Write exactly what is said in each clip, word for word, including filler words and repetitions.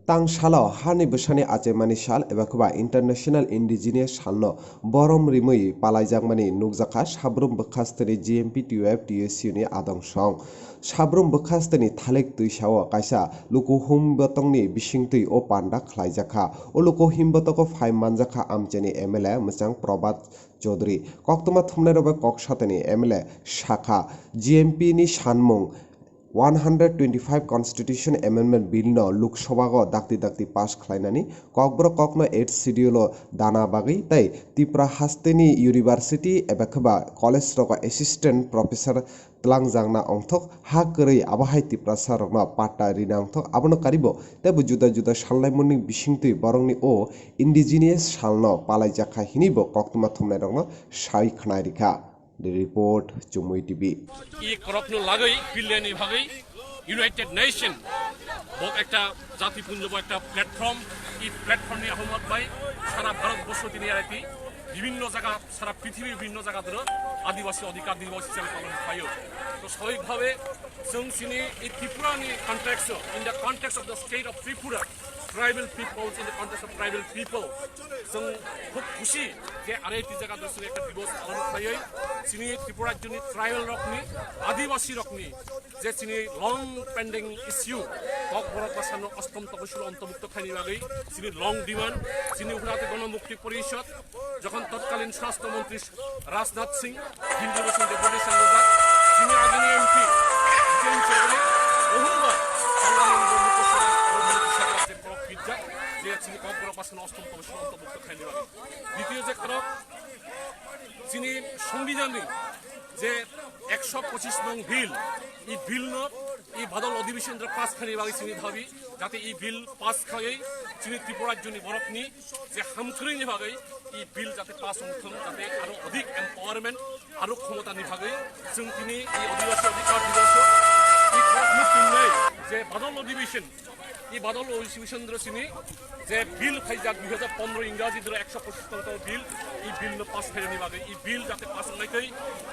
Tang salo hani bwsani achaimani sal eba khe ba International Indigenous Salno borom rimwi palaijakmani nukjakha Sabrum Bwkhasteni G M P T U F T S U ni adong song. Sabrum Bwkhasteni Thalik Twisao kaisa luku him botongni bisingtwi o panda khlaijakha. O luku him botogo phai manjakha Amchaini M L A mwchang Prabhat Chaudhary. Koktwma thumnairok bai kok satani M L A sakha, G M P ni sanmung one hundred twenty-five Constitution Amendment Bill no Lok Sabha o dakti dakti pass khlainani, Kokborok kokno Eighth Schedule o dana bagwi tei Tripura hasteni University eba khe ba college rogo Assistant Professor twlangjakna ongthok ha kwrwi abo hai Tiprasa rokno patta rina ongthok abono karibo teibo juda juda salnaimani bisingtwi borokni o indigenous salno palaijakha hinwibo koktwma thumnairokno sai khwnai rikha. The report, Chumui T V. I korokno lagwi, pileni bagwi United Nation bo ekta jatipunjo bo ekta platform, i platform ni ahomot bai sara Bharat borso tini arati bibhinno jaga, sara prithibir bibhinno jaga doro Adibasi Adhikar Divos hisab palon khlaio. To swabhabik bhabe chwng chini i Tripura ni context o, in the context of the state of Tripura, tribal peoples, in the context of tribal people, chwng khub khusi je arati jaga doro chwng ekta divos palon khlaioi chini Tripura rajyoni tribal rokni, Adibasi rokni je chini long pending issue, Kokborok bwsano ostom topsil ontorbhukto khaini bagwi chini long demand, chini Upajati Gono Mukti Porishad, jokhon totkalin Swrashtra Montri Rajnath Singh, Hindi Bosong Deputation Leader, chini agini M P Jiten Chaudhary, Ohunba, Sanganing Bormukho Sena, Bormukho Sena, je korok pijak, je chini Kokborok bwsano ostom topsil ontorbhukto khaini bagwi. Ditiyo je korok chini Songbidanni je ekso pochis nong bill, i bill no i badal odhibeshon rok pass khaini bagwi chini dabi, jate i bill pass khaiwi chini Tripura rajyoni borokni je hamkhrwini bagwi i bill jate pass wngthung, jate aro odhik empowerment, aro khomotani bagwi chwng tini i Adibasi Adhikar Diboso i kokno twinai je badal odhibeshon, i badal odhibeshon dro chini je bill khaijak dui hajar pondro Ingraji dro ekso pochis tong tong bill, i bill no pass khainani bagwi, i bill jate pass wngnai tei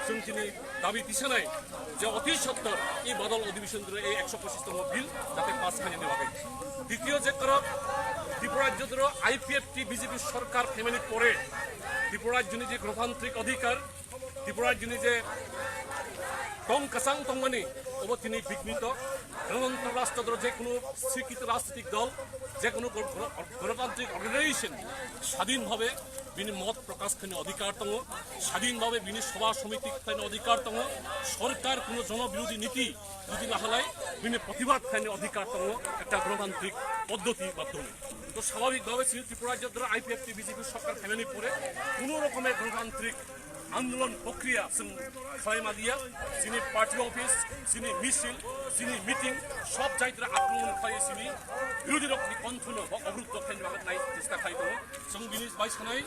chwng tini dabi tisanai je oti sottor i badal odhibeshon dro ei ekso pochis tong bill jate pass khainani bagwi. Ditiyo je korok Tripura rajyo dro I P F T B J P sorkar phaimani pore Tripura rajyoni je gonotantrik adhikar, Tripura rajyoni je tong kwchang tongmani, obo tini bignito. Ganatantro rashtra dolo je kunu sikito rajnitik dol, je kunu gor-, gor-, ganatantrik organization sadhin bhabe bini mot prokash khaini adhikar tongo, sadhin bhabe bini sobha somiti khlaini adhikar tongo, sorkar kunu jono birodhi niti jodi nahalai bini protibad khlaini adhikar tongo ekta ganatantrik poddhoti madhyome. To swabhabik bhabe chini Tripura rajyo dolo I P F T B J P sorkar phaimani pore kunu rokomer ganatantrik andolon prokriya chwng khlai manliya, chini party office, chini misil, chini meeting, sob jaitira akromon khlai chini birodhi rokni konthono bo obruddo khlaini bagwi nai chesta khlai tongo. Chwng bini bai sanai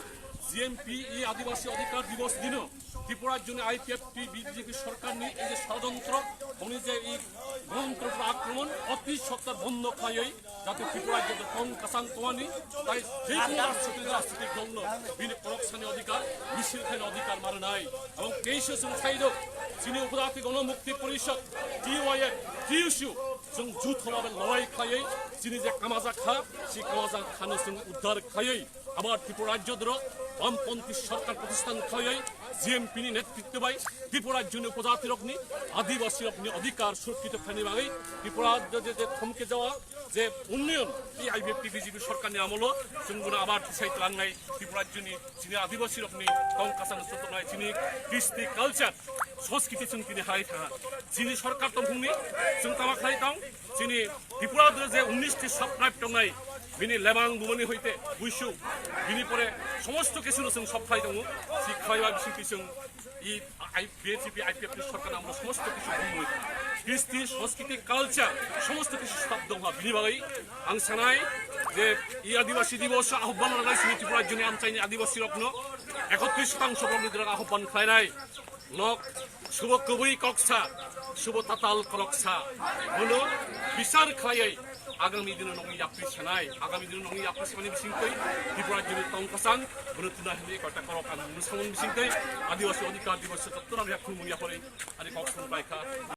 G M P i Adibasi Adhikar Divos dino Tripura rajyoni I P F T B J P sorkarni ei je sorojontro, boni je i gonotantro akromon oti sottor bondo khlaiwi jate Tripura rajyo tong kwchang tongmani, tai je kunu rajnitik, rajnitik dol no bini korok sani adhikar, misil khaini adhikar ma rwnai. Ebong teisho chwng sai do, chini Upajati Gono Mukti Porishad, T Y F, T S U, chwng jutho bhabe lorai khlaiwi chini je kamajak ha, si kamajak ha no chwng uddhar khlaiwi abar Tripura rajyo doro bamponthi sorkar protisthan khlaiwi G M P ni netritwo bai Tripura rajyoni upajati rokni, adibasi rokni adhikar surokkito khlaini bagwi Tripura rajyo je, je thomke jawa je unnoyon, i I P F T B J P sorkarni amolo chwng bono abar tisai tlangnai Tripura rajyoni chini adibasi rokni tong kwchang sotoknai chini kristi culture, sanskriti chwng tini hai tha. Chini sorkar tongphungni chwng tama khlai tong, chini Tripura je unnish ti sub-tribe tongnai, bini lebang bumani hoite buisu, bini pore somosto kisu no chwng sub khlai tongo. Si khlaiba bisingtwi chwng i, i, B J P, I P F ni sorkar amro somosto kisu bumui. Kristi, sanskriti, culture, somosto kisu sub dongha. Bini bagwi ang sanai je i Adibasi Divos ahobban rwnai chini Tripura rajyoni amchaini adibasi rokno ekotris shotangso borokni dwrang ahobban khlainai. Nok subo kwbwi koksa, subo tatal koroksa. Bono bisar khlaiwi agami dino nokni yapri sanai, agami dino nokni yapri sanai bisingtwi Tripura rajyoni tong kwchang bono tuna hinwi koita korok ang mung samung bisingtwi Adibasi Adhikar Divos jotto rang yakhung mung yapori ani kok sung paikha.